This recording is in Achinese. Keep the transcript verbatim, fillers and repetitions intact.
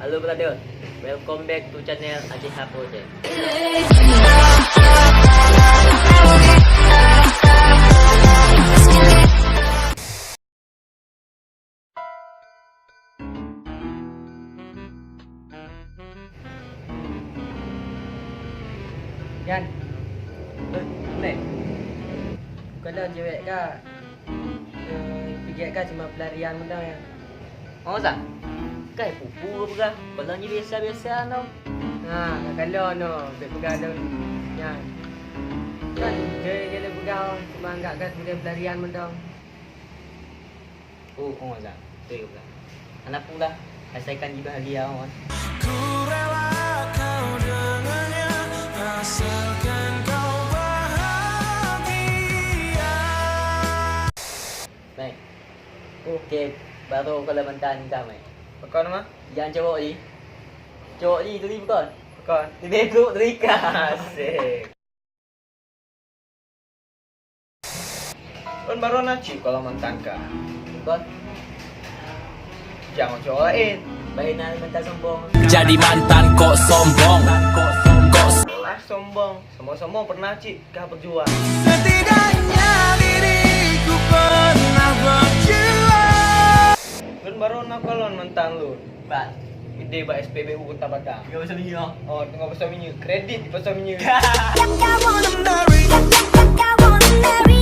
Halo brother, welcome back to channel Aceh Hard Project. Yan. Eh, boleh? Bukan dah cewek kah? Eh, pigek kah cuma pelarian muda ya? Oh, Zah. Kai pupu peugah, kalau nyoe biasa-biasa no. Ha, kalau no, bek peugah dong. Ya. Kan dia dia peugah cuma anggap kah sebagai pelarian muda. Oh, oh, Zah. Betul juga. Hana pula, asalkan jibahagia, oh. Ku rela kau dengannya, asalkan kau bahagia. Baik. Oke, baru kalau mantan kah, Mai? Pakon mah? Yang cowok ni. Cowok ni tadi bukan? Bukan. Tadi tu tadi kah? Asik. Lôn baru na cit kalau mantan kah. Bukan. Jangan cowok lain. Baik nak mantan sombong. Jadi mantan kok sombong. Kok s- Ah, sombong. Sombong-sombong pernah cit kah berjuang. Setidaknya diriku pernah berjuang. Lôn baru na kalon mantan lôn. Ban. Gede bak S P B U Kota Padang. Tiga belas minit, oh. Oh, tengah pasal minit. Kredit di pasal minit. Don't you wanna marry? Don't you wanna marry?